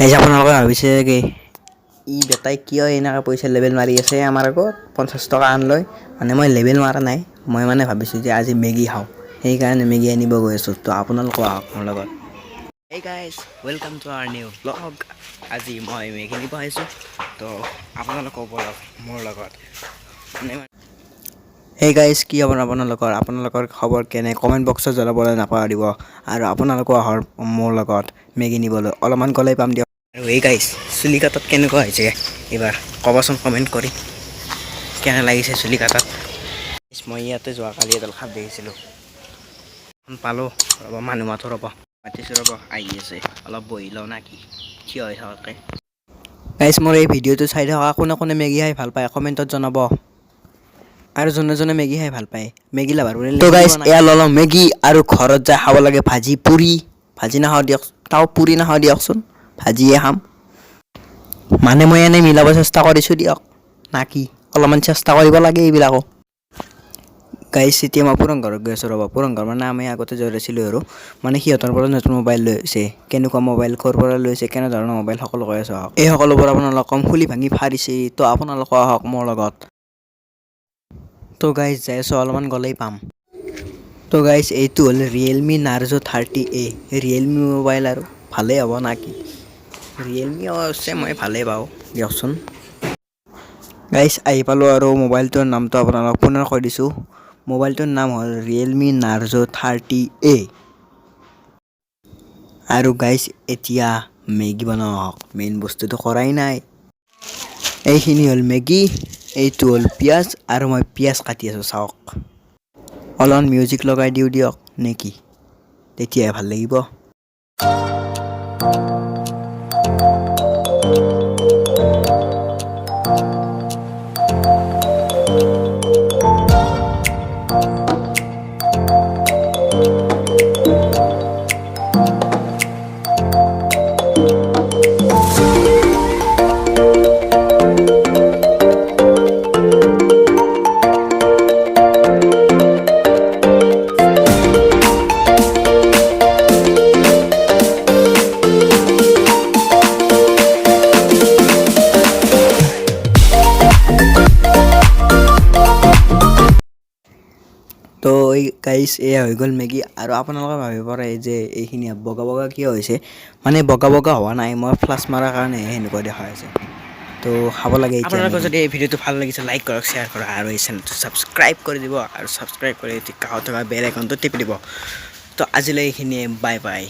Guys, আপোনালোকে ভাবিছে কি ই বেটাই কিয় এনেকৈ পইচা লেবেল মাৰি আছে আমাৰ আগত 50 টকা আন লৈ। মানে মই লেবেল মাৰা নাই, মই মানে ভাবিছোঁ যে আজি মেগী খাওঁ, সেইকাৰণে মেগী আনিব গৈ আছোঁ। তো আপোনালোকো আহক মোৰ লগত। Hey guys, welcome to our new vlog. আজি মই মেগী নিব আহিছোঁ, তো আপোনালোকো ব'লক মোৰ লগত। মানে হেই গাইজ, কি খবৰ আপোনালোকৰ? আপোনালোকৰ খবৰ কেনে, কমেণ্ট বক্সত জনাবলৈ নাপাহৰিব। আৰু আপোনালোকো আহক মোৰ লগত মেগী নিবলৈ। অলপমান গ'লেই পাম দিয়ক। আৰু এই গাইজ, চুলি কাটাত কেনেকুৱা হৈছে এইবাৰ ক'বচোন কমেণ্ট কৰি, কেনে লাগিছে চুলি কাটাত। মই ইয়াতে যোৱাকালি এডাল সাপ দেখিছিলোঁ। পালোঁ, ৰ'ব, মানুহ মাতো, ৰ'ব, মাতিছোঁ, ৰ'ব, আহি আছে। অলপ বহি লওঁ না কি থিয় হৈ থকাকৈ। গাইজ, মোৰ এই ভিডিঅ'টো চাই থকা কোনে কোনে মেগী খাই ভাল পায়, কমেণ্টত জনাব। আৰু যোনে যোনে মেগী খাই ভাল পায়, মেগী লাভাৰ বুলি। তো গাইজ, এয়া ল'লোঁ মেগী আৰু ঘৰত যাই খাব লাগে ভাজি পুৰি। ভাজি নাখাওঁ দিয়ক, তাও পুৰি নাখাওঁ দিয়কচোন, ভাজিয়ে খাম। মানে মই এনেই মিলাব চেষ্টা কৰিছোঁ দিয়ক, না কি? অলপমান চেষ্টা কৰিব লাগে এইবিলাকো। গাইজ, এতিয়া মই পুৰণ ঘৰত গৈ আছোঁ, ৰ'ব। পুৰণ ঘৰ মানে আমি আগতে য'ত আছিলোঁ আৰু মানে সিহঁতৰ পৰা নতুন মোবাইল লৈছে। কেনেকুৱা মোবাইল, ক'ৰ পৰা লৈছে, কেনেধৰণৰ মোবাইল, সকলো কৈ আছোঁ আহক। এই সকলোবোৰ আপোনালোকক কম, খুলি ভাঙি ফাৰিছে। তো আপোনালোকো আহক মোৰ লগত। তো গাইজ, যাই আছোঁ, অলপমান গ'লেই পাম। তো গাইজ, এইটো হ'ল ৰিয়েলমি নাৰ্জো 30 এ। ৰিয়েলমি মোবাইল আৰু ভালেই হ'ব না কি? ৰিয়েলমি অৱশ্যে মই ভালেই পাওঁ দিয়কচোন। গাইজ, আহি পালোঁ আৰু মোবাইলটোৰ নামটো আপোনালোকক পুনৰ কৈ দিছোঁ। মোবাইলটোৰ নাম হ'ল ৰিয়েলমি নাৰ্জো 30 এ। আৰু গাইজ, এতিয়া মেগী বনাওঁ আহক। মেইন বস্তুটো কৰাই নাই। এইখিনি হ'ল মেগী, এইটো হ'ল পিঁয়াজ আৰু মই পিঁয়াজ কাটি আছোঁ, চাওক। অলপমান মিউজিক লগাই দিওঁ দিয়ক নেকি, তেতিয়াহে ভাল লাগিব। তো এই গাইজ, এয়া হৈ গ'ল মেগী। আৰু আপোনালোকে ভাবিব পাৰে যে এইখিনি বগা বগা কিয় হৈছে। মানে বগা বগা হোৱা নাই, মই ফ্লাছ মৰাৰ কাৰণেহে সেনেকুৱা দেখা হৈছে। তো খাব লাগে এতিয়া। আপোনালোকৰ যদি এই ভিডিঅ'টো ভাল লাগিছে, লাইক কৰক, শ্বেয়াৰ কৰক আৰু এই চেনেলটো ছাবস্ক্ৰাইব কৰি দিব। আৰু ছাবস্ক্ৰাইব কৰি কাষত থকা বেল আইকনটো টিপি দিব। তো আজিলৈ এইখিনিয়ে, বাই বাই।